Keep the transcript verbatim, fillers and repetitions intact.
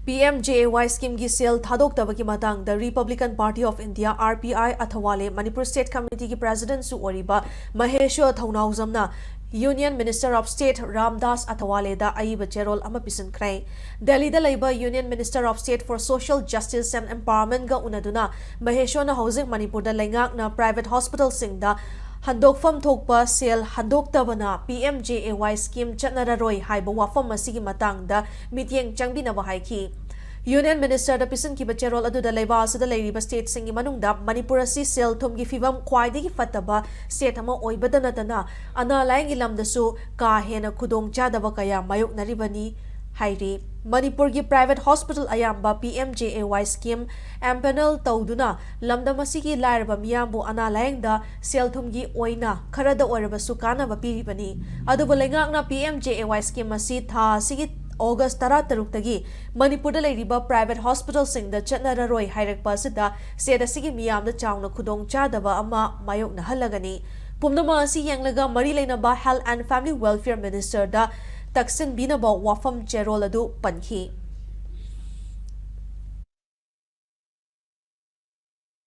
P M J A Y schemeꯒꯤ ꯁꯦꯜ ꯊꯥꯗꯣꯛꯇꯕꯒꯤ ꯃꯇꯥꯡꯗ Republican Party of India, R P I, ꯑꯊꯋꯥꯂꯦ, Manipur State Committeeꯒꯤ Presidentꯁꯨ ꯑꯣꯏꯔꯤꯕ ꯃꯍꯦꯁ꯭ꯋꯔ ꯊꯧꯅꯥꯎꯖꯝꯅ Union Minister of State Ramdas ꯑꯊꯋꯥꯂꯦꯗ ꯑꯏꯕ ꯆꯦꯔꯣꯜ ꯑꯃ ꯄꯤꯁꯤꯟꯈ꯭ꯔꯦ꯫ ꯗꯦꯜꯂꯤꯗ ꯂꯩꯕ Union Minister of State for Social Justice and Empowermentꯒ ꯎꯅꯗꯨꯅ ꯃꯍꯦꯁ꯭ꯋꯔꯅ ꯍꯧꯖꯤꯛ ꯃꯅꯤꯄꯨꯔꯗ ꯂꯩꯉꯥꯛꯅ private hospitalꯁꯤꯡꯗ ꯍꯟꯗꯣꯛꯐꯝ ꯊꯣꯛꯄ ꯁꯦꯜ ꯍꯟꯗꯣꯛꯇꯕꯅ P M J A Y scheme ꯆꯠꯅꯔꯔꯣꯏ ꯍꯥꯏꯕ ꯋꯥꯐꯝ ꯑꯁꯤꯒꯤ ꯃꯇꯥꯡꯗ ꯃꯤꯠꯌꯦꯡ ꯆꯪꯕꯤꯅꯕ ꯍꯥꯏꯈꯤ꯫ Union Ministerꯗ ꯄꯤꯁꯤꯟꯈꯤꯕ ꯆꯦꯔꯣꯜ ꯑꯗꯨꯗ ꯂꯩꯕꯥꯛ ꯑꯁꯤꯗ ꯂꯩꯔꯤꯕ stateꯁꯤꯡꯒꯤ ꯃꯅꯨꯡꯗ ꯃꯅꯤꯄꯨꯔ ꯑꯁꯤ ꯁꯦꯜ ꯊꯨꯝꯒꯤ ꯐꯤꯚꯝ ꯈ꯭ꯋꯥꯏꯗꯒꯤ ꯐꯠꯇꯕ state ꯑꯃ ꯑꯣꯏꯕꯗ ꯅꯠꯇꯅ ꯑꯅꯥ ꯂꯥꯏꯌꯦꯡꯒꯤ ꯂꯝꯗꯁꯨ ꯀꯥ ꯍꯦꯟꯅ ꯈꯨꯗꯣꯡ ꯆꯥꯗꯕ ꯀꯌꯥ ꯃꯥꯌꯣꯛꯅꯔꯤꯕꯅꯤ ꯍꯥꯏꯔꯤ꯫ ꯃꯅꯤꯄꯨꯔꯒꯤ private hospital ꯑꯌꯥꯝꯕ P M J A Y scheme empanel ꯇꯧꯗꯨꯅ ꯂꯝꯗꯝ ꯑꯁꯤꯒꯤ ꯂꯥꯏꯔꯕ ꯃꯤꯌꯥꯝꯕꯨ ꯑꯅꯥ ꯂꯥꯌꯦꯡꯗ ꯁꯦꯜ ꯊꯨꯝꯒꯤ ꯑꯣꯏꯅ ꯈꯔꯗ ꯑꯣꯏꯔꯕꯁꯨ ꯀꯥꯟꯅꯕ ꯄꯤꯔꯤꯕꯅꯤ꯫ ꯑꯗꯨꯕꯨ ꯂꯩꯉꯥꯛꯅ P M J A Y scheme ꯑꯁꯤ ꯊꯥ ꯑꯁꯤꯒꯤ August ꯇꯔꯥꯇꯔꯨꯛꯇꯒꯤ ꯃꯅꯤꯄꯨꯔꯗ ꯂꯩꯔꯤꯕ private hospitalꯁꯤꯡꯗ ꯆꯠꯅꯔꯔꯣꯏ ꯍꯥꯏꯔꯛꯄ ꯑꯁꯤꯗ state ꯑꯁꯤꯒꯤ ꯃꯤꯌꯥꯝꯗ ꯆꯥꯎꯅ ꯈꯨꯗꯣꯡ ꯆꯥꯗꯕ ꯑꯃ ꯃꯥꯌꯣꯛꯅꯍꯜꯂꯒꯅꯤ꯫ ꯄꯨꯝꯅꯃꯛ ꯑꯁꯤ ꯌꯦꯡꯂꯒ ꯃꯔꯤ ꯂꯩꯅꯕ Health and Family Welfare Ministerꯗ ꯇꯛꯁꯤꯟꯕꯤꯅꯕ ꯋꯥꯐꯝ ꯆꯦꯔꯣꯜ ꯑꯗꯨ ꯄꯟꯈꯤ꯫